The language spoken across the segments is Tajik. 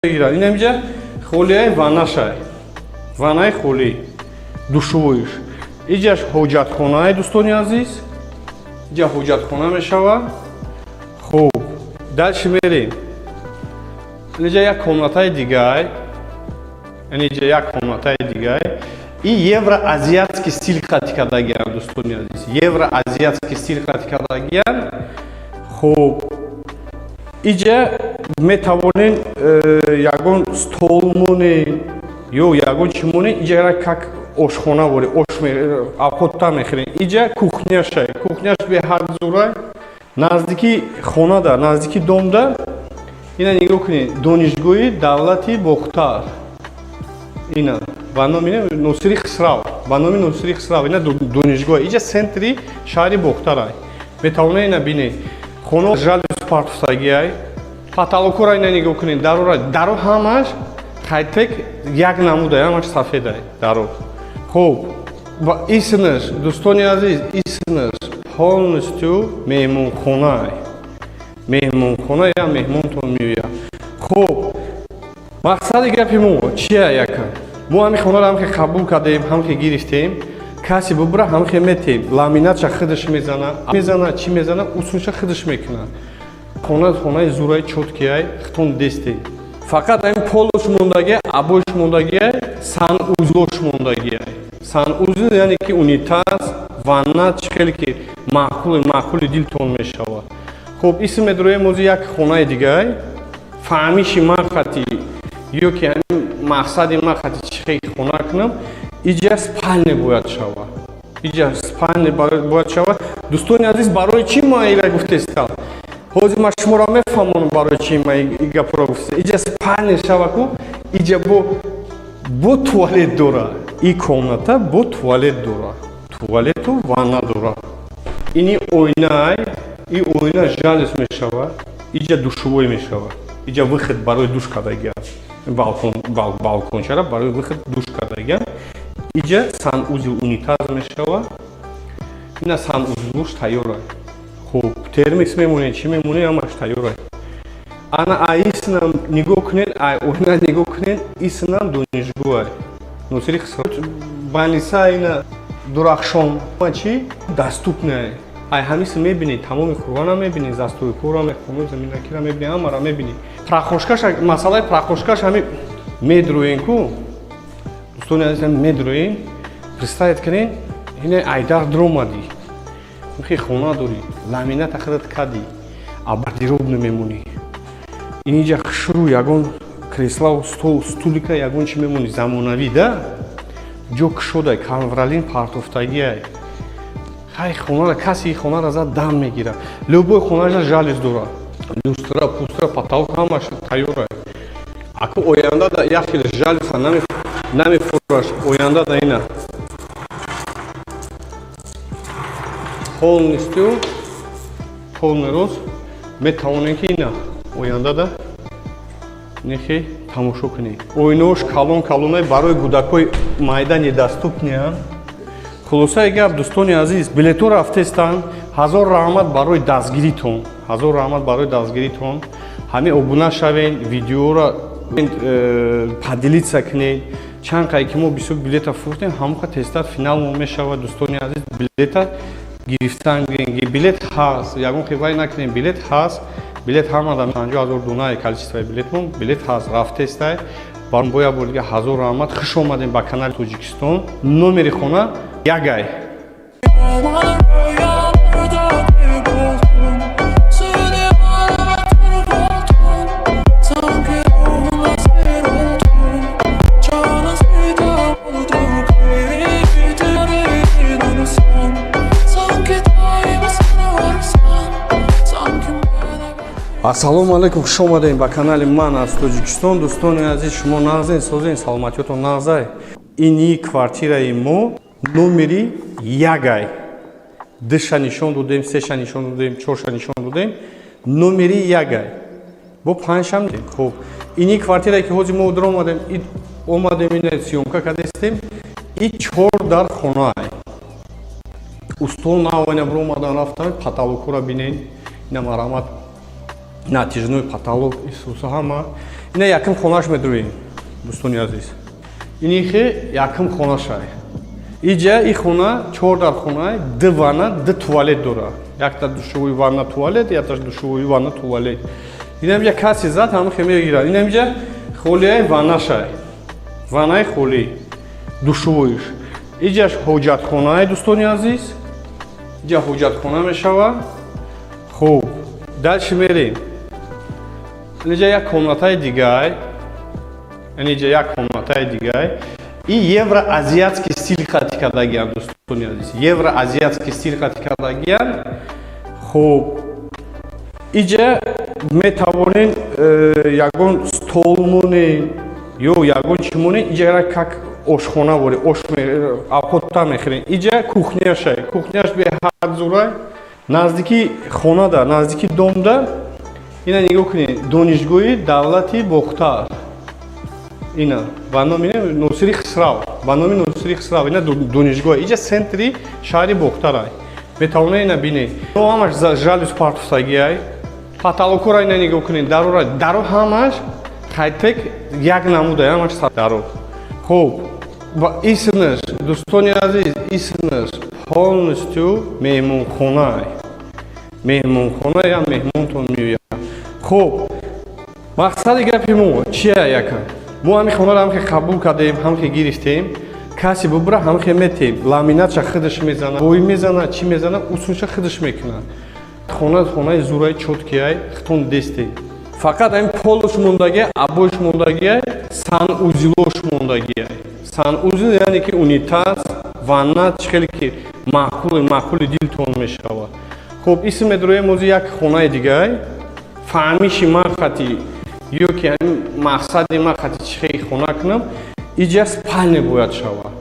Мегирад. Ин ҳамиҷа холияи ваннашай, ваннаи холӣ, душевойш. Иҷаш ҳоҷатхонае, дӯстони азиз, иҷа ҳоҷатхона мешавад. Хуб, дальше мерем. Инҷа як комнатаи дигай, инҷа як комнатаи дигай. И евроазиатский стиль хати кардагиам, дӯстони азиз, евроазиатский стиль хати кардагиам. Хуб, иҷа метавонен ягон стол монен ё ягон чӣ монен. Иҷа как ошхона бори, ош авқотта мехӯрен. Иҷа кухняшай, кухняш беҳад зурай. Наздики хонада, наздики домда. Ина нигоҳ кунед, Донишгоҳи давлати Бохтар, ина ба номи Носири Хисрав, ба номи Носири Хисрав ина донишгоҳ. Иҷа центри шаҳри Бохтарай. Метавонед ина бинед, хона жалюз партофтагиай, потолокора ина нигоҳ кунед, дарора, даро ҳамаш хайтек як намудай, ҳамаш сафедай даро. Хуб, ва исмаш, дӯстони азиз, исмаш полностью меҳмонхонай, меҳмонхона, я меҳмонтон меояд. Хуб, мақсади гапи мо чия? Яка мо ҳамин хонаро ҳамхе қабул кардем, ҳамхе гирифтем. Касе бубура, ҳамхе метем. Ламинатша худаш мезана, чӣ мезана, усулша худаш мекунад. Хона хонаи зураи, чёткияй, хитон дестем. Фақат ҳамин полош мондагия, обойш мондагия, санузлош мондагия. Санузел, яъне ки унитаз, ванна, чӣ хеле ки маъқули маъқули дилтон мешавад. Хуб, исм медроем ози як хонаи дигай. Фаҳмиши ман хати ё ки ҳамин мақсади ман хати чӣ хел хона кунам, иҷа спальня бояд шавад, иҷа спальня бояд шавад. Дӯстони азиз, барои чӣ ман ира гуфтестам? Ҳозир ман шуморо мефаҳмонам, барои чӣ ман и гапро гуфтестам. Иҷа спальня шава ку, иҷа бо туалет дора, и комната бо туалет дора, туалету ванна дора. Ини оинай, и оина жалюз мешавад. Иҷа душевой мешавад, иҷа выход барои душ кардагиам, балкон, балкончара барои выход душ кардагиам. Иҷа санузел, унитаз мешавад. Ина санузелуш тайёра. Хуб, термос мемонед, чӣ мемонед, ҳамаш тайёра. Ана аиснам нигоҳ кунед, ай оина нигоҳ кунед, иснам донишгоҳ Носири Хисрав, больница ина Дурахшон чи доступная. Ай ҳамиси мебинед, тамоми хурвана мебинед, застройкора, хонаи заминакира мебинед, ҳамара мебинед. Прохожкаш, масъалаи прохожкаш ҳами медроен ку, дӯстони азиз, медроен. Представить кунед, ина айдар дромадӣ, хе хона дорӣ, ламината худат кадӣ, а гардеробно мемонӣ. Инҷа хушрӯ ягон креслау, стол, стулика, ягон чи мемонӣ, замонавӣ да, ҷо кушодай, ковролин партофтагиай. Хай, хонара касе хонара зад, дам мегирад. Любой хонаша жалюз дорад, люстра, пустра, потолок ҳамаш тайёра. Аку оянда да як хел жалюза намефураш. Оянда да ина полностью, полный рост метавонем, ки ина оянда да нехе тамошо кунем. Оинаош калон калонай, барои кӯдакҳои майда недоступныянд. Хулосаи гап, дӯстони азиз, билетҳо рафтестанд. Ҳазор раҳмат барои дастгиритон, ҳазор раҳмат барои дастгиритон. Ҳамин обуна шавен, видеоро поделиться кунед. Чанд қай ки мо бисёр билета фурӯхтем, ҳамоқа тезтар финалмо мешавад. Дӯстони азиз, билета гирифтан, билет ҳаст, ягон хивай накунем, билет ҳаст. Билет ҳамада 50 000 дунаи количествои билетмон, билет ҳаст, рафтестай. Бо як бор дига ҳазор раҳмат, хуш омадем ба канали Тоҷикистон. Номери хона ягай. Rüyalarda kayboldum. Seni aramak oldum. Sanki ruhuna seyir oldum. Canı sitem oldu. Kaybettin onu sen. Sanki daima sana varsan. Sanki bana Ассалому алайкум, хуш омадем ба канали «Ман аз Тоҷикистон». Дӯстони азиз, шумо нағзен, созен, саломатиётон нағзай? Ини квартираи мо номери ягай. Душа нишон додем, сеша нишон додем, чорша нишон додем, номери ягай бо панҷшам. Хуб, ини квартирае ки ҳозир мо даромадем, омадем, ина съёмка кардестем, и чор дар хонаай. Устол навайна биромадан рафтан, потолокура бинен, ина марҳамат. Натяжной потолок, исуса ҳама. Ина якум хонаш медроем, дӯстони азиз. Инихе якум хонашай. Иҷа и хона чор дар хона, ду ванна, ду туалет дора. Якта душевой, ванна, туалет, якта душевой, ванна, туалет. Инамҷа каси зад, ҳамахе мегирад. Инамҷа холияи ваннашай. Ваннаи холӣ, душевойш. Иҷаш ҳоҷатхонае, дӯстони азиз. Иҷа ҳоҷатхона мешавад. Хуб, дальше мерем. Инҷа як комнатаи дигай. Инҷа як комнатаи дигай. И евроазиатский стиль хати кардагиан, дӯстони азиз. Евроазиатский стиль хати кардагиан. Хуб, иҷа метавонед ягон стол монед ё ягон чӣ монед, иҷа как ошхона бори, ош авқотта мехӯред. Иҷа кухняшай, кухняш беҳад зурай. Наздики хонада, наздики домда, ина нигоҳ кунед, Донишгоҳи давлати Бохтар. Ина ба номи Носири Хисрав, ба номи Носири Хисрав ина донишгоҳ. Иҷа центри шаҳри Бохтарай. Метавонед ина бинед. Ҳамаш жалюз партофтагиай. Потолокора ина нигоҳ кунед, дарора, даро ҳамаш хайтек як намуда, ҳамаш даро. Хуб, ва исмаш, дӯстони азиз, исмаш полностью меҳмонхонай. Меҳмонхона, я меҳмонтон меояд. Хуб, мақсади гапи мо чия? Яка мо ҳамин хонаро ҳамхе қабул кардем, ҳамхе гирифтем. Касе бубура, ҳамхе метем. Ламинатша худаш мезана, бой мезана, чӣ мезана, усулша худаш мекунад. Хона хонаи зураи чёткиай, хитон дестем. Фақат ҳамин полош мондагиай, обоиш мондагиай, санузелош мондагиай. Санузел яъне ки унитаз, ванна, чӣ хеле ки маъқули маъқули дилтон мешавад. Хуб, исм медроем ози як хонаи дигай. Фаҳмиши ман хати ё ки ҳамин мақсади ман хати чӣ хели хона кунам, иҷа спальня бояд шавад.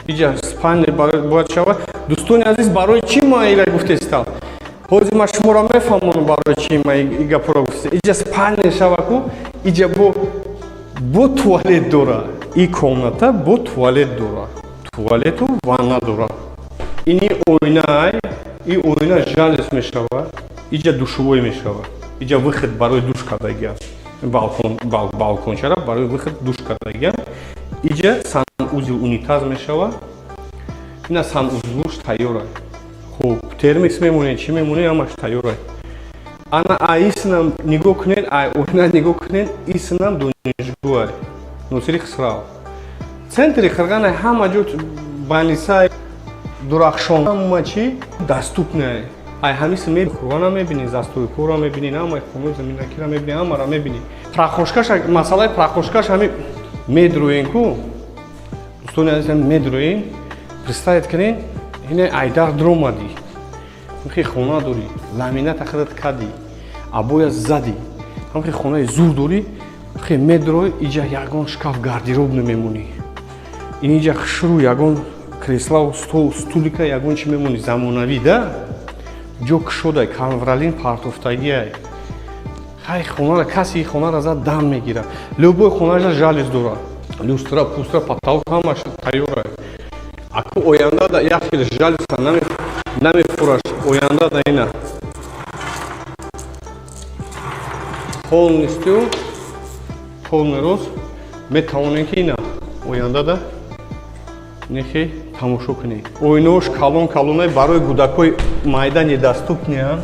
Иҷа спальня бояд шавад. Дӯстони азиз, барои чӣ ман ира гуфтестам? Ҳозир ман шуморо мефаҳмонам, барои чӣ ман и гапро гуфтестам. Иҷа спальня шава ку, иҷа бо туалет дора. И комната бо туалет дора. Туалету ванна дора. Ини оинай, и оина жалюз мешавад. Иҷа душевой мешавад. Иҷа выход барои душ кардагиам. Балкон, балкончара барои выход душ кардагиам. Иҷа санузел, унитаз мешавад. Ина санузелуш тайёра. Хуб, термикс мемонед, чӣ мемонед, ҳамаш тайёра. Ана исинам нигоҳ кунед, ай оина нигоҳ кунед, исинам донишгоҳ Носири Хисрав. Центри Қирғана, ҳама ҷо больница, Дурахшон, ҳама чӣ доступный. Ай ҳамиси хурвана мебинӣ, застройкора мебинӣ, ҳамаи хонаи заминакира мебинӣ, ҳамара мебинӣ. Прохожкаш, масъалаи прохожкаш ҳами медроен ку, дӯстони азиз, медроен, представить кунед, ина айдар дромадӣ, ҳамхи хона дорӣ, ламината худат кардӣ, обоя задӣ, ҳамхи хонаи зур дорӣ, хе медрой, иҷа ягон шкаф, гардероб намемонӣ, ин иҷа хушрӯ ягон креслау, стол, стулика, ягон чи мемонӣ, замонавӣ да, ҷо кушодай, ковролин партофтагиай. Хай, хонара каси хонара зад, дам мегирад. Любой хонаша жалюз дорад, люстра, пустра, потолок ҳамаш тайёра. Аку оянда да як хел жалюза намефураш. Оянда да ина полностью, полный рост метавонем, ки ина оянда да нехе тамошо кунед. Оинаош калон калонай, барои кӯдакҳои майда недоступныянд.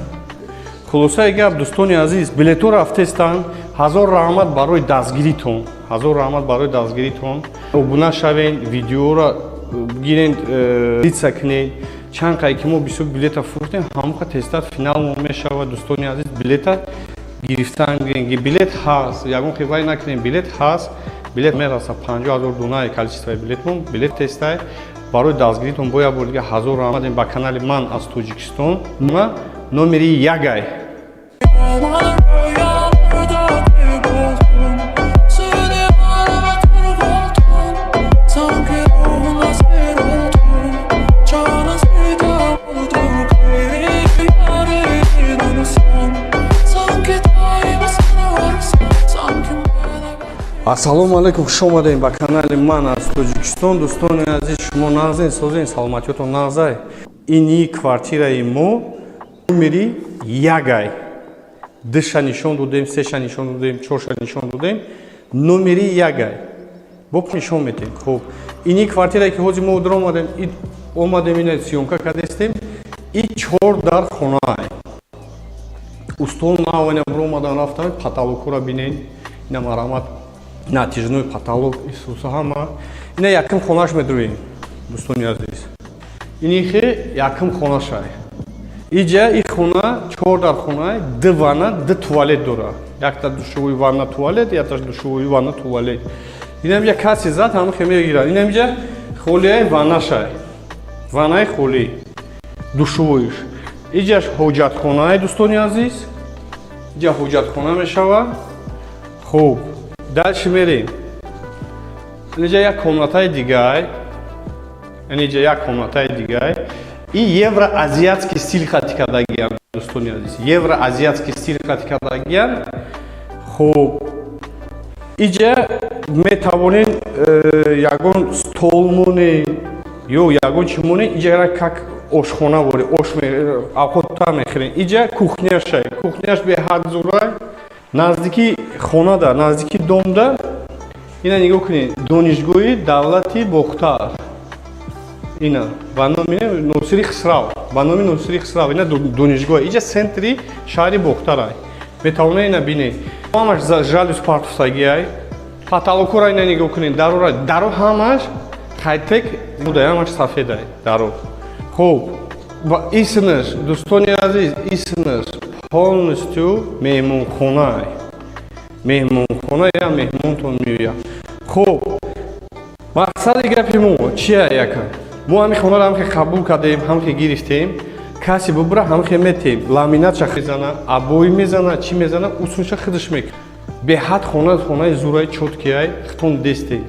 Хулосаи гап, дӯстони азиз, билетҳо рафтестанд. Ҳазор раҳмат барои дастгиритон, ҳазор раҳмат барои дастгиритон. Обуна шавен, видеоро гирен, лица кунед. Чанд қай ки мо бисёр билета фурӯхтем, ҳамоқа тезтар финалмо мешавад. Дӯстони азиз, билета гирифтан, билет ҳаст, ягон хивай накунем, билет ҳаст, билет мераса 50 000 дунаи количествои билетмон, билет тестай. Барои дастгиритон бо як бор дига ҳазор раҳмат. Ба канали «Ман аз Тоҷикистон» номери ягай. Rüyalarda kayboldum. Seni aleme oldum. Sanki ruhuna seyir oldum. Çağına sitem oldum. Yarim sanki daima sana varsam. Sanki Ассалому алайкум, хуш омадем ба канали «Ман аз Тоҷикистон». Дӯстони азиз, шумо нағзен, созен, саломатиётон нағзай? Ини квартираи мо номери ягай. Душа нишон додем, сеша нишон додем, чорша нишон додем. Номери ягай бо нишон метем. Хуб, ини квартирае ки ҳозир мо омадем, омадем, ина съёмка кардестем, и чор дар хонаай. Устон навана омадан рафтан, потолокура бинен, ина марамат, натяжной потолок, исуса ҳама. Ина якум хонаш медроем, дӯстони азиз. Инихе якум хонашай. Иҷа и хона чор дар хона, ду ванна, ду туалет дора. Якта душевой, ванна, туалет, якташ душевой, ванна, туалет. Инамҷа каси зад, ҳамахе мегирад. Инамҷа холияи ваннашай, ваннаи холӣ, душевойш. Иҷаш ҳоҷатхонаи, дӯстони азиз, иҷа ҳоҷатхона мешавад. Хуб, дальше мерем. Инҷа як комнатаи дигай, инҷа як комнатаи дигай. И евроазиатский стиль хати кардагиям, дӯстони азиз, евроазиатский стиль хати кардагиям. Хуб, иҷа метавонем ягон стол монем ё ягон чӣ монем. Иҷа как ошхона вори ош авқотта мехӯрем. Иҷа кухняшай, кухняш беҳад зурай. Наздики хонада, наздики домда, ина нигоҳ кунед, Донишгоҳи давлати Бохтар, ина ба номи Носири Хисрав, ба номи Носири Хисрав ина донишгоҳ. Иҷа центри шаҳри Бохтарай, метавонед ина бинед. Ҳамаш жалюзи партофтагиай. Потолокора ина нигоҳ кунед, дарора, даро ҳамаш хайтек, ҳамаш сафедай даро. Хуб, ва исмаш, дӯстони азиз, исмаш полностью меҳмонхонай, меҳмонхона, я меҳмонтон меояд. Хуб, мақсади гапи мо чия? Яка мо ҳамин хонаро ҳамхе қабул кардем, ҳамхе гирифтем. Касе бубура, ҳамхе метем. Ламинатша мезана, обои мезана, чӣ мезана, усунша худаш мекунад. Беҳад хона, хонаи зураи, чёткияй, хитон дестем.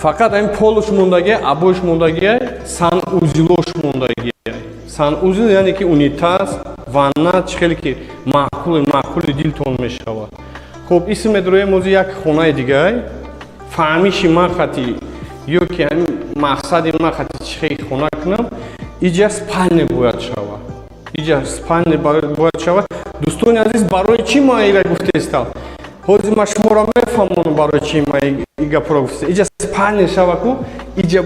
Фақат ҳамин полуш мондагия, обоиш мондагия, санузелош мондагия. Санузел яъне ки унитаз, ванна, чӣ хеле ки маъқули, маъқули дилтон мешавад. Хуб, исм медроем ози як хонаи дигай. Фаҳмиши ман хати ё ки ҳамин мақсади ман хати чӣ хел хона кунам, иҷа спальня бояд шавад, иҷа спальня бояд шавад. Дӯстони азиз, барои чӣ ман ира гуфтестам? Ҳозир ман шуморо мефаҳмонам, барои чӣ ман и гапро гуфтестам. Иҷа спальня шава ку, иҷа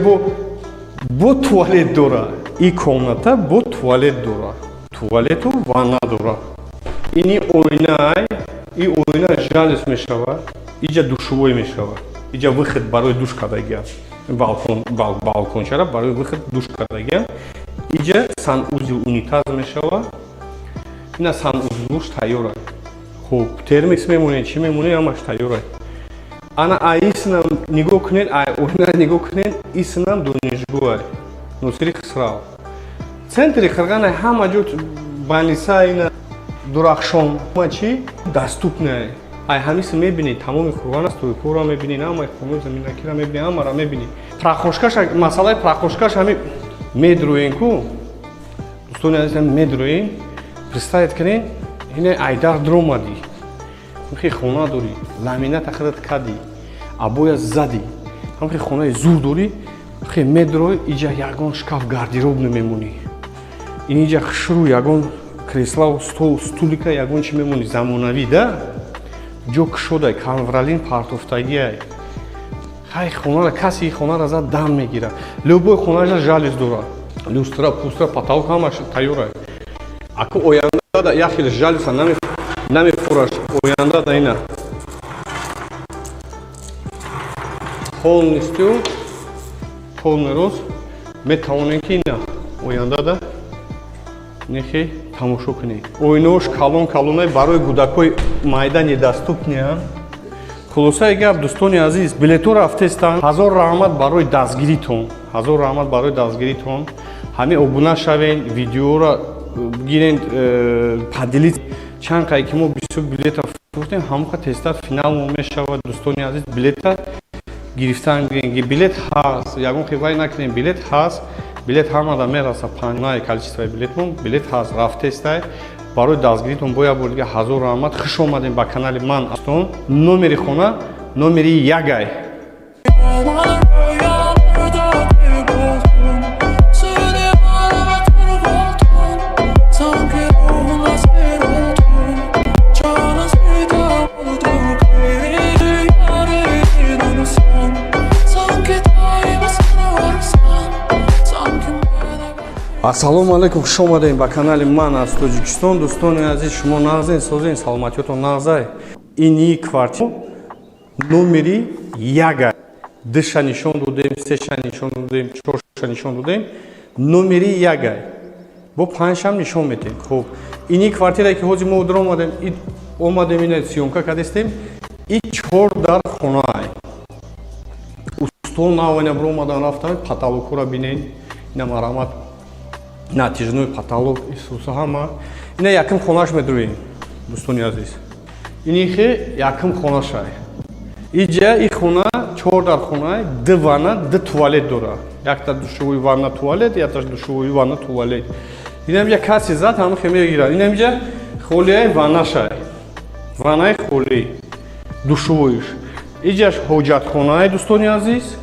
бо туалет дора, и комната бо туалет дора, туалету ванна дора. Ини оинай, и оина жалюз мешавад, иҷа душевой мешавад, иҷа выход барои душ кардагиам, балкон, балкончара барои выход душ кардагиам. Иҷа санузел, унитаз мешавад, ина санузелуш тайёра. Хуб, термикс мемонед, чӣ мемонед, ҳамаш тайёра. Ана аиснам нигоҳ кунед, оина нигоҳ кунед, иснам донишгоҳ Носири Хисрав, центри Қирғана, ҳама ҷо больница, ина Дурахшон, ҳама чи доступное. Ай ҳамиси мебинед, тамоми Қурғана стройкора мебинед, ҳамаи хонаи заминакира мебинед, ҳамара мебинед. Прохожкаш, масъалаи прохожкаш ҳами медроен ку, дӯстони азиз, медроен. Представить кунед, ина айдар дромадӣ, ҳамхи хона дорӣ, ламината худат кардӣ, обоя задӣ, ҳамхи хонаи зур дорӣ, хе медрой, иҷа ягон шкаф, гардероб намемонӣ, иниҷа хушрӯ ягон креслау стол, стулика, ягон чи мемонӣ, замонавӣ да, ҷо кушодай, ковролин партофтагиай. Хай, хонара каси хонара зад, дам мегирад. Любой хонаша жалюз дорад, люстра, пустра, потолок ҳамаш тайёрай. Аку оянда як хел жалюза намефураш, оянда да ина полностью, полный рост метавонем ки ина оянда да нехе тамошо кунед. Оинаош калон калонай, барои кӯдакҳои майда недоступныянд. Хулосаи гап, дӯстони азиз, билетҳо рафтестанд. Ҳазор раҳмат барои дастгиритон, ҳазор раҳмат барои дастгиритон. Ҳамин обуна шавен, видеоро гирен, поделить. Чанд қай ки мо бисёр билета фурӯхтем, ҳамоқа тезтар финалмо мешавад. Дӯстони азиз, билета гирифтан гирен, билет ҳаст, ягон хивай накунем, билет ҳаст, билет ҳамада мераса. Панҷнаи количествои билетмон, билет ҳаст, рафтестай. Барои дастгиритон бо як бор дига ҳазор раҳмат. Хуш омадем ба канали ман. Номери хона номери ягай. Olmalı rüyalarda kayboldum. Seni aleme terk oldum. Sanki ruhuna seyir oldum. Canı Ассалому алайкум, хуш омадем ба канали ман аз Тоҷикистон. Дӯстони азиз, шумо нағзен, созен, саломатиётон нағзай. Ини квартира номери яга. Душа нишон додем, сеша нишон додем, чорша нишон додем. Номери ягай. Бо панҷшам нишон метем. Хуб, ини квартирае, ки ҳозир мо омадем, омадем, ина съёмка кардестем. И чор дар хонаай. Устон нав ина биромадан рафтан, потолокҳоро бинен. Ина, марҳамат, натяжной потолок, исуса ҳама. Ина якум хонаш медурем, дӯстони азиз. Инихе якум хонашай. Иҷа и хона чор дар хона, ду ванна, ду туалет дора. Якта душевой, ванна, туалет, якта душевой, ванна, туалет. Инамҷа каси зад, ҳамахе мегирад. Инамҷа холияи ваннашай. Ваннаи холӣ, душевойш. Иҷаш ҳоҷатхонаи, дӯстони азиз.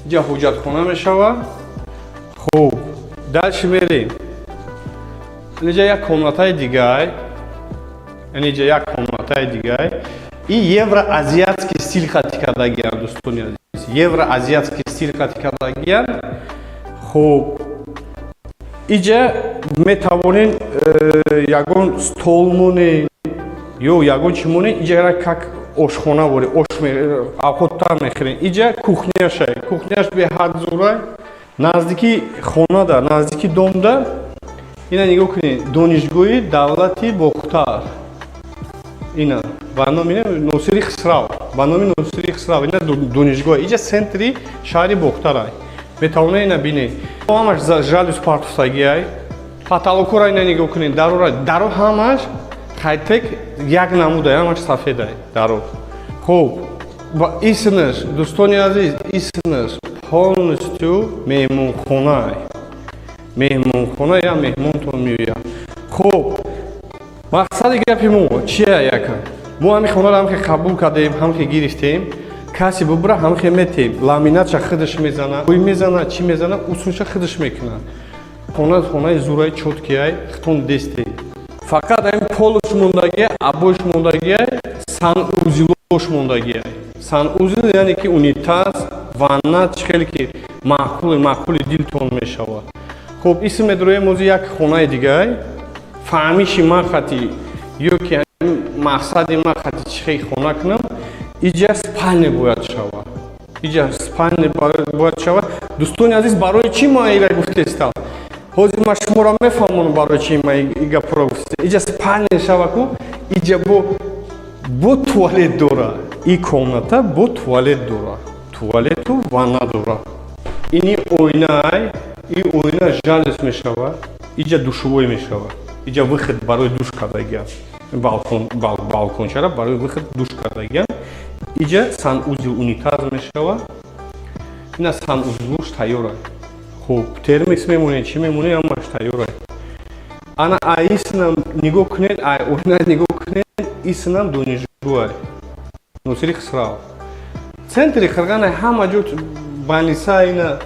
Иҷа ҳоҷатхона мешавад. Хуб, дальше мерем. Инҷа як комнатаи дигай. Инҷа як комнатаи дигай. И евроазиатский стиль хати кардагиян, дӯстони азиз. Евроазиатский стиль хати кардагиян. Хуб, иҷа метавонен ягон стол монен ё ягон чӣ монен, иҷа как ошхона бори, ош авқоттар мехӯрен. Иҷа кухняшай. Кухняш беҳад зурай. Наздики хонада, наздики домда, ина нигоҳ кунед, Донишгоҳи давлати Бохтар. Ина ба номи Носири Хисрав, ба номи Носири Хисрав ина донишгоҳ. Иҷа центри шаҳри Бохтарай. Метавонед ина бинед. Ҳамаш жалюзи партофтагиай. Потолокҳоро ина нигоҳ кунед, дарора, даро ҳамаш хайтек як намудай, ҳамаш сафедай даро. Хуб, ва исмаш, дӯстони азиз, исмаш полностью меҳмонхонай. Меҳмонхона, я меҳмонтон меояд. Хуб, мақсади гапи мо чия? Яка мо ҳамин хонаро ҳамхе қабул кардем, ҳамхе гирифтем. Касе бубура, ҳамхе метем. Ламинатша худаш мезана, ой мезана, чӣ мезана, усунша худаш мекунад. Хона хонаи зураи чёткияй, хитон дестем. Фақат ҳамин полуш мондагия, обоиш мондагия, санузелош мондагия. Санузел, яъне ки унитаз, ванна, чӣ хеле ки маъқули маъқули дилтон мешавад. Хуб, исм медроем ози як хонаи дигай. Фаҳмиши ман хати ё ки мақсади ман хати чӣ хел хона кунам, иҷа спальня бояд шавад. Иҷа спальня бояд шавад. Дӯстони азиз, барои чӣ ман ира гуфтестам? Ҳозир ман шуморо мефаҳмонам, барои чӣ ман и гапро гуфтестам. Иҷа спальня шава ку, иҷа бо туалет дора. И комната бо туалет дора. Туалету ванна дора. Ини оинай, и оина жалюзи мешавад. Иҷа душевой мешавад. Иҷа выход барои душ кардагиам. Балкон, балкончара барои выход душ кардагиам. Иҷа санузел, унитаз мешавад. Ина санузелуш тайёра. Хуб, термос мемонед, чӣ мемонед, ҳамаш тайёра. Ана аиснам нигоҳ кунед, ай оина нигоҳ кунед, исинам донишгоҳ Носири Хисрав. Центри Қирғана, ҳама ҷо больница, ина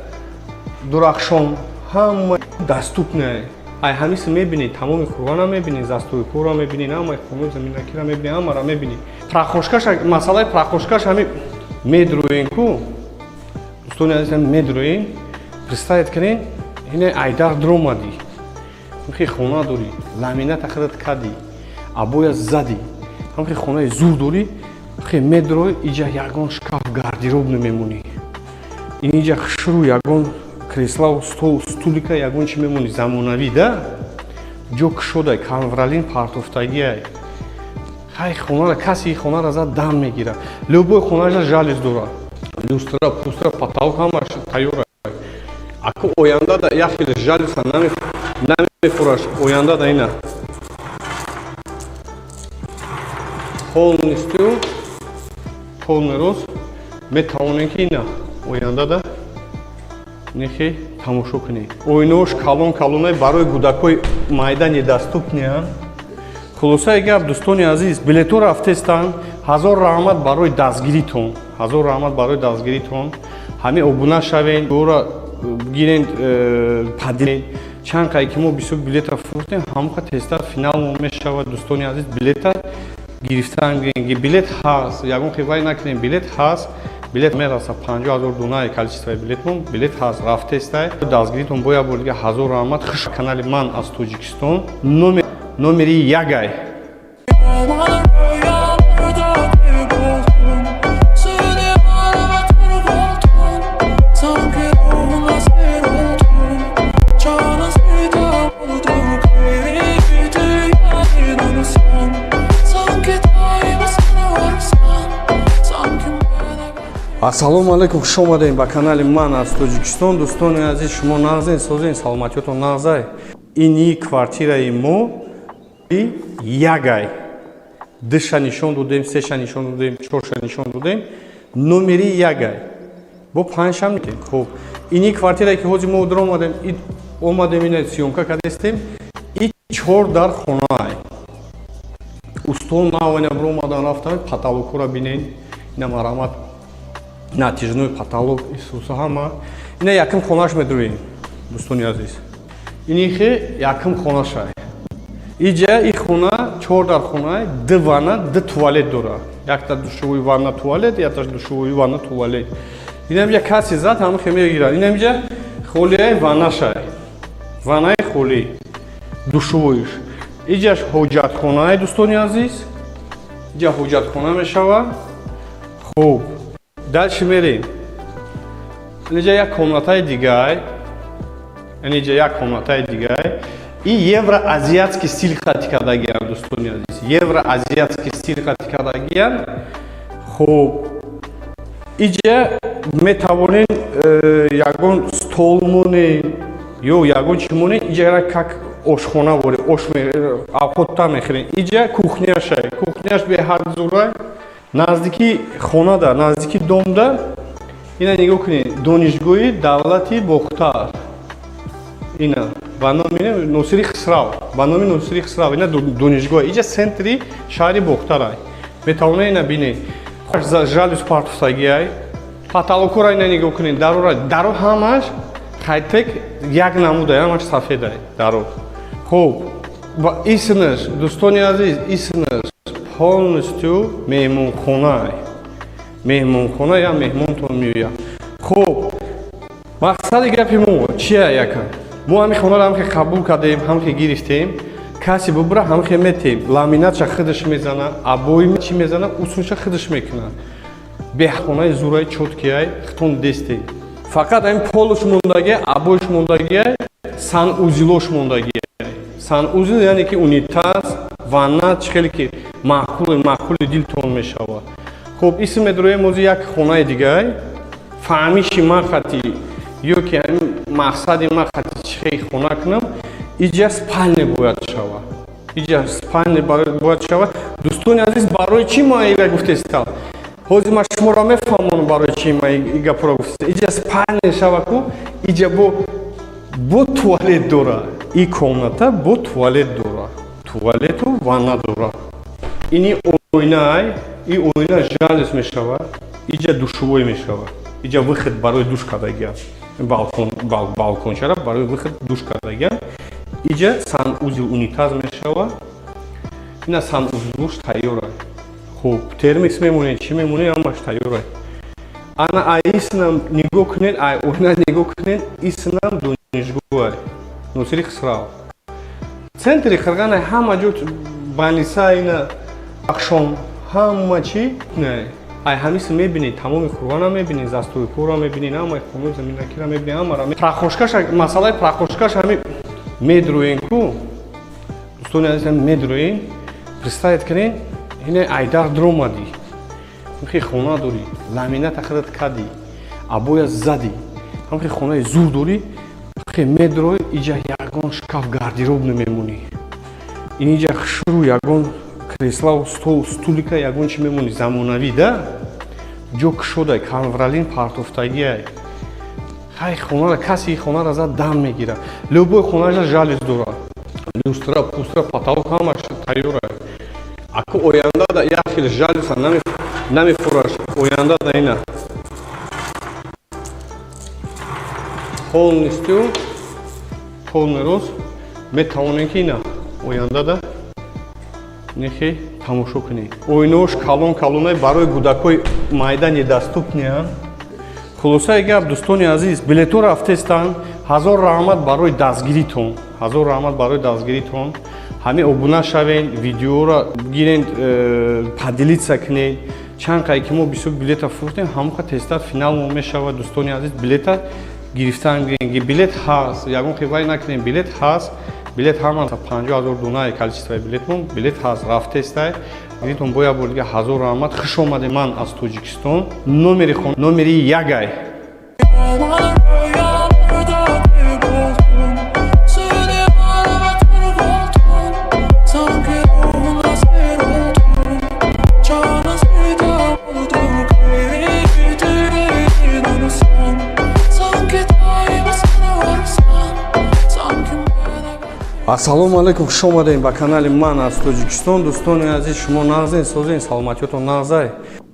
Дурахшон, ҳама доступная. Ай ҳамиси мебинед, тамоми Қурғона мебинед, застройкаро мебинед, ҳамаи хонаи заминакиро мебинед, ҳамаро мебинед. Прохожкаш, масъалаи прохожкаш ҳами медроен ку, дӯстони азиз, медроен, представить кунед, ина айдар дромадӣ, ҳамхи хона дорӣ, ламината худат кардӣ, обоя задӣ, ҳамхи хонаи зур дорӣ, хе медрой, иҷа ягон шкаф, гардероб намемонӣ, инҷа хушрӯ ягон креслау, стол, стулика, ягон чи мемонӣ, замонавӣ да, ҷо кушодай, ковролин партофтагиай. Хай, хонара каси хонара зад, дам мегирад. Любой хонаша жалюзи дорад, люстра, пустра, потолок ҳамаш тайёра. Аку оянда да як хел жалюза намефураш, оянда да ина полностью, полный рост метавонем, ки ина оянда да нехе тамошо кунед. Оинаош калон калонай, барои кӯдакҳои майда недоступныянд. Хулосаи гап, дӯстони азиз, билетҳо рафтестанд. Ҳазор раҳмат барои дастгиритон, ҳазор раҳмат барои дастгиритон. Ҳамин обуна шавен, ора гирен, падирен. Чанд қай ки мо бисёр билета фурӯхтем, ҳамоқа тезтар финалмо мешавад. Дӯстони азиз, билета гирифтан, билет ҳаст, ягон хивай накунем, билет ҳаст. Билет мераса, 50 000 дунаи количествои билетмон. Билет ҳаст, рафтестай. Дастгиритон бо як бор дига ҳазор раҳмат. Хуш канали «Ман аз Тоҷикистон» номери ягай. Rüyalarda kayboldum. Seni arabatır oldum. Sanki ruhuna seyir oldum. Çağına sitem oldum. Kıydı inanırsan. Sanki daima sana varsan. Sanki bana Ассалому алайкум, хуш омадем ба канали «Ман аз Тоҷикистон». Дӯстони азиз, шумо нағзен, созен, саломатиётон нағзай? Ини квартираи мо ягай. Душа нишон додем, сеша нишон додем, чорша нишон додем. Номери ягай. Бо панҷшам. Хуб, ини квартирае ки ҳозир мо омадем, омадем, ина съёмка кардестем. И чор дар хонаай. Устон навана биромадан рафтан, потолокҳоро бинен. Ина, марҳамат, натяжной потолок, исуса ҳама. Ина якум хонаш медурем, дӯстони азиз. Инихе якум хонашай. Иҷа и хона чор дар хона, ду ванна, ду туалет дора. Якта душевой, ванна, туалет, якта душевой, ванна, туалет. Инамҷа каси зад, ҳамахе мегирад. Инамҷа холияи ваннашай. Ваннаи холӣ, душевойш. Иҷаш ҳоҷатхонаи, дӯстони азиз. Иҷа ҳоҷатхона мешавад. Хуб, дальше мерем. Инҷа як комнатаи дигай. Инҷа як комнатаи дигай. И евроазиатский стиль хати кардагиям, дӯстони азиз. Евроазиатский стиль хати кардагиям. Хуб, иҷа метавонем ягон стол монем ё ягон чӣ монем. Иҷа как ошхона воре, ош авқотта мехӯрем. Иҷа кухняшай. Кухняш беҳад зурай. Наздики хонада, наздики домда. Ина нигоҳ кунед, Донишгоҳи давлати Бохтар. Ина ба номи Носири Хисрав, ба номи Носири Хисрав ина донишгоҳ. Иҷа центри шаҳри Бохтарай. Метавонед ина бинед. Жалюзи партофтагиай. Потолокҳоро ина нигоҳ кунед, дарора, даро ҳамаш хайтек як намудай, ҳамаш сафедай даро. Хуб, ва исмаш, дӯстони азиз, исмаш полностью меҳмонхонай. Меҳмонхона, я меҳмонтон меояд. Хуб, мақсади гапи мо чия? Яка мо ҳамин хонаро ҳамхе қабул кардем, ҳамхе гирифтем. Касе бубура, ҳамхе метем. Ламинатша худаш мезана, обои чӣ мезана, усунша худаш мекунад. Бехонаи зураи чёткиай, хитон дестем. Фақат ҳамин полуш мондагия, обоиш мондагия, санузелош мондагия. Санузел яъне ки унитаз, ванна, чӣ хеле ки маъқули маъқули дилтон мешавад. Хуб, исм медроем ози як хонаи дигай. Фаҳмиши ман хати ё ки ҳамин мақсади ман хати чӣ хел хона кунам, иҷа спальня бояд шавад. Иҷа спальня бояд шавад. Дӯстони азиз, барои чӣ ман ира гуфтестам? Ҳозир ман шуморо мефаҳмонам, барои чӣ ман и гапро гуфтестам. Иҷа спальня шава ку, иҷа бо туалет дора. И комната бо туалет дора, туалету ванна дора. Ини оинай, и оина жалюзи мешавад. Иҷа душевой мешавад. Иҷа выход барои душ кардагиам. Балкон, балкончара барои выход душ кардагиам. Иҷа санузел, унитаз мешавад. Ина санузелуш тайёра. Хуб, термос мемонед, чӣ мемонед, ҳамаш тайёра. Ана ай иснам нигоҳ кунед, ай оина нигоҳ кунед, иснам донишгоҳ Носири Хисрав, центри Қирғана, ҳама ҷо больница, ина ақшом, ҳама чӣ. Ай ҳамиса мебинед, тамоми Қурғона мебинед, застройкора мебинед, ҳамаи хонаи заминакира мебинед, ҳамара. Прохожкаша, масъалаи прохожкаш ҳами медроен ку, дӯстони азиз, медроен. Представить кунед, ина айдар дромадӣ, ҳамхи хона дорӣ, ламината худат кардӣ, обоя задӣ, ҳамхи хонаи зур дорӣ, хе медрой, иҷа ягон шкаф, гардероб намемонӣ, инҷа хушрӯ ягон креслау, стол, стулика, ягон чи мемонӣ, замонавӣ да, ҷо кушодай, ковролин партофтагиай. Хай, хонара каси хонара зад, дам мегирад. Любой хонаша жалюзи дорад, люстра, пустра, потолок ҳамаш тайёра. Аку оянда да як хел жалюза намефураш. Оянда да ина полностью, полный рост метавонем ки ина оянда да нехи. Тамошо кунед, оинаош калон калонай, барои кӯдакҳои майда недоступный. Хулосаи гап, дӯстони азиз, билетҳо рафтестанд. Ҳазор раҳмат барои дастгиритон, ҳазор раҳмат барои дастгиритон. Ҳамин обуна шавен, видеоро гирен, поделиться кунед. Чанд қай ки мо бисёр билета фурӯхтем, ҳамон тезтар финал мо мешавад. Дӯстони азиз, билета гирифтан, билет ҳаст, ягон қивай накунем, билет ҳаст. Билет ҳама 50 000 дунаи количествои билетмон, билет ҳаст, рафтестай. Гиритон. Бо як бор дига ҳазор раҳмат, хуш омадем. Ман аз Тоҷикистон, номери хон номери ягай. Aman rüyalarda kayboldum. Seni avatar oldum. Sanki ruhuna seyir oldum. Çağına sitem oldum. Kaybettiğin onu sen. Sanki daima sana varsan. Sanki bana Ассалому алайкум, хуш омадем ба канали «Ман аз Тоҷикистон». Дӯстони азиз, шумо нағзен, созен, саломатиётон нағзай?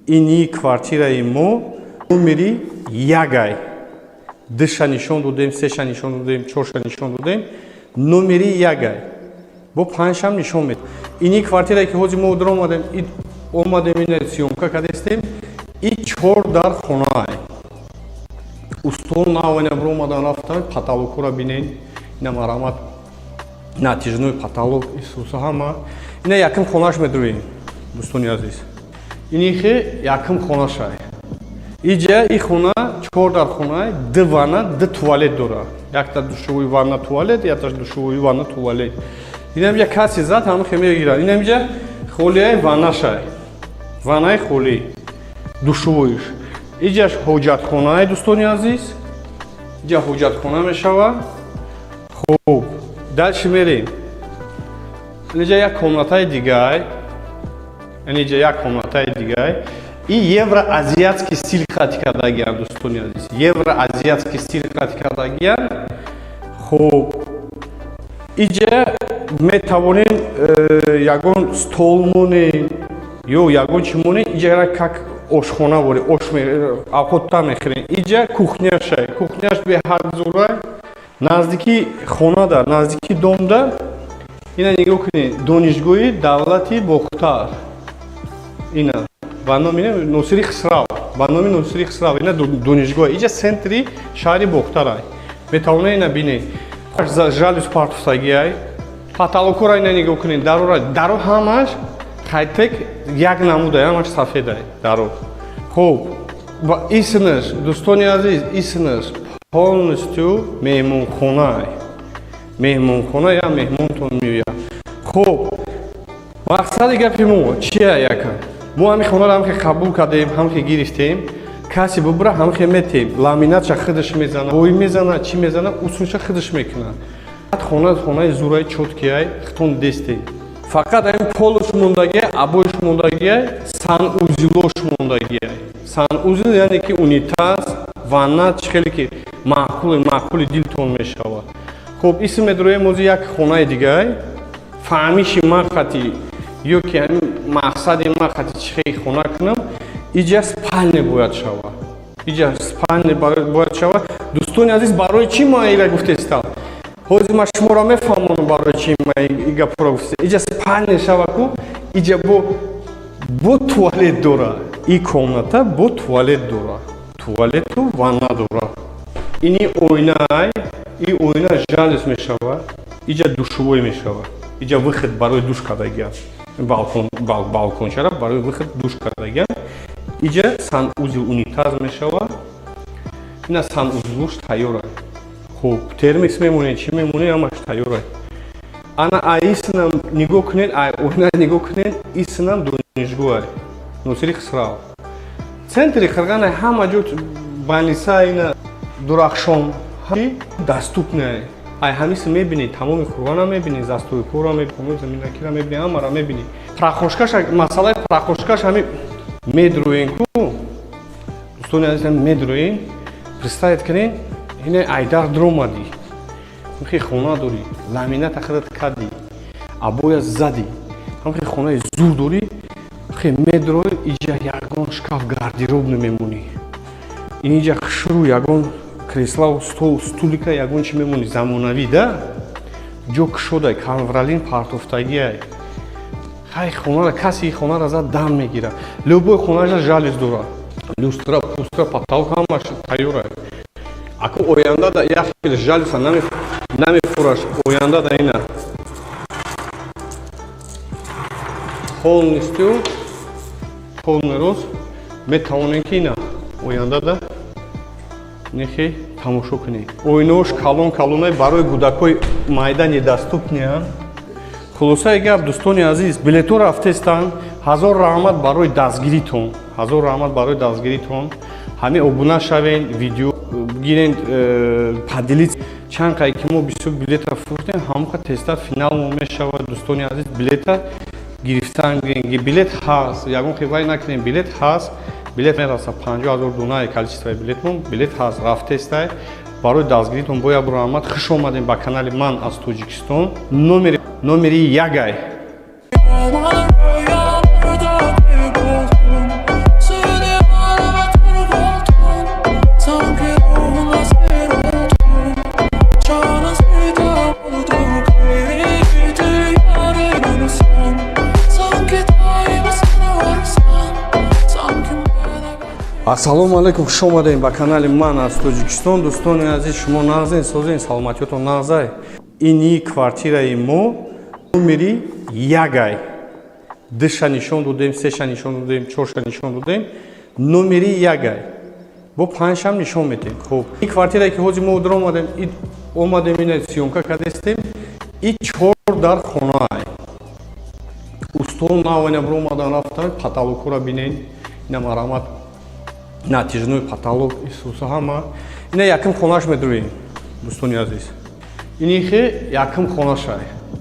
Ини квартираи мо номери ягай. Душа нишон додем, сеша нишон додем, чорша нишон додем, номери ягай, бо панҷшам нишон мед. Ини квартирае ки ҳозир мо дар омадем, ина съёмка кардестем, и чор дар хонаай. Устон навана биромадан рафтан, потолокҳоро бинен, ина марамат, натяжной потолок, исуса ҳама. Ина якм хонаш медроем, дӯстони азиз. Инихе якм хонашай. Иҷа и хона чор дар хона, ду ванна, ду туалет дора, якта душевой, ванна, туалет, якта душевой, ванна, туалет. Инамиҷа каси зад, ҳамахе мегирад. Инамиҷа холияи ваннашай, ваннаи холӣ, душевойш. Иҷаш ҳоҷатхонаи, дӯстони азиз, иҷа ҳоҷатхона мешавад. Хуб, дальше мерем. Инҷа як комнатаи дигай, инҷа як комнатаи дигай. И евроазиатский стиль хати кардагиам, дӯстони азиз, евроазиатский стиль хати кардагиам. Хуб, иҷа метавонем ягон стол монем ё ягон чи монем. Иҷа как ошхона боре, ош авқотта мехӯрем. Иҷа кухняшай, кухняш беҳад зурай. Наздики хонада, наздики домда. Ина нигоҳ кунед, Донишгоҳи давлати Бохтар, ина ба номи Носири Хисрав, ба номи Носири Хисрав ина донишгоҳ. Иҷа центри шаҳри Бохтарай, метавонед ина бинед. Жалюзи партуфтагиай, потолокҳоро ина нигоҳ кунед, дарора, даро ҳамаш хайтек, як намудай, ҳамаш сафедай даро. Хуб, ва исмаш, дӯстони азиз, исмаш полностью меҳмонхонай, меҳмонхона, я меҳмонтон меояд. Хуб, мақсади гапи мо чия? Яка мо ҳамин хонаро ҳамхе қабул кардем, ҳамхе гирифтем. Касе бубура, ҳамхе метем. Ламинатша худаш мезана, бой мезана, чӣ мезана, усунша худаш мекунад. Хона хонаи зураи, чёткияй, хитон дестем. Фақат ҳамин полуш мондагия, обоиш мондагия, санузелош мондагия. Санузел яъне ки унитаз, ванна, чӣ хеле ки маъқули маъқули дилтон мешавад. Хуб, исм медроем ози як хонаи дигай. Фаҳмиши ман хати ё ки ҳамин мақсади ман хати чӣ хел хона кунам, иҷа спальня бояд шавад, иҷа спальня бояд шавад. Дӯстони азиз, барои чӣ ман ира гуфтестам? Ҳозир ман шуморо мефаҳмонам, барои чӣ ман и гапро гуфтестам. Иҷа спальня шава ку, иҷа бо туалет дора, и комната бо туалет дора, туалету ванна дора. Ини оинай, и оина жалюзи мешавад, иҷа душевой мешавад, иҷа выход барои душ кардагиам, балкон, балкончара барои выход душ кардагиам. Иҷа санузел, унитаз мешавад, ина санузелуш тайёра. Хуб, термикс мемонед, чӣ мемонед, ҳамаш тайёра. Ана аисинам нигоҳ кунед, ай оина нигоҳ кунед, исинам донишгоҳ Носири Хисрав, центри Қирғана, ҳама ҷо больница, ина Дурахшон доступный. Ай ҳамиси мебинед, тамоми Қурғона мебинед, застройкора мебинед, заминакира мебинед, ҳамара мебинед. Прохожкаш, масъалаи прохожкаш ҳами медроен ку, дӯстони азиз, медроен. Представить кунед, ина айдар дромадӣ, ҳамхе хона дорӣ, ламината худат кардӣ, обоя задӣ, ҳамхе хонаи зур дорӣ, хе медрои, иҷа ягон шкаф, гардероб намемонӣ, инҷа хушрӯ ягон креслау, стол, стулика, ягон чи мемонӣ, замонавӣ да, ҷо кушодай, ковролин партофтагиай. Хай, хонара каси хонара зад, дам мегирад. Любой хонаша жалюз дорад, люстра, пустра, потолок, ҳамаш тайёра. Аку оянда да як хел жалюза намефураш. Оянда да ина полностью, полный рост метавонем, ки ина оянда да нехе тамошо кунем. Оинош калон калонай, барои кӯдакҳои майда недоступный анд. Хулосаи гап, дӯстони азиз, билето рафтестанд. Ҳазор раҳмат барои дастгиритон, ҳазор раҳмат барои дастгиритон. Ҳамин обуна шавен, видео гирен, поделить. Чанд қай ки мо бисёр билета фурӯхтем, ҳамоқа тезтар финалмо мешавад. Дӯстони азиз, билета гирифтан, билет ҳаст, ягон хивай накунем, билет ҳаст, билет мераса 50 000 дунаи количествои билетмон. Билет ҳаст, рафтестай. Барои дастгиритон бояд раҳмат. Хуш омадем ба канали «Ман аз Тоҷикистон». Номери ягай. Roman rüyalarda kayboldum. Seni arabatır oldum. Sanki ruhuna seyir oldum. Çaresizde oldum. Kıydı yarının son. Sanki daima sana varsam. Sanki bana Ассалому алайкум, хуш омадем ба канали «Ман аз Тоҷикистон». Дӯстони азиз, шумо нағзен, созен, саломатиётон нағзай? Ини квартираи мо номери ягай. Душа нишон додем, сеша нишон додем, чорша нишон додем, номери ягай, бо панҷшам нишон медиҳем. Хуб, ин квартирае ки ҳозир мо омадем, омадем, ина съёмка кардестем, и чор дар хонаай. Устон навайна биромадан, рафтан, потолокҳоро бинен. Ина, марҳамат, натяжной потолок, исуса, ҳама. Ина якм хонаш медурем, дӯстони азиз. Инихе якм хонашай.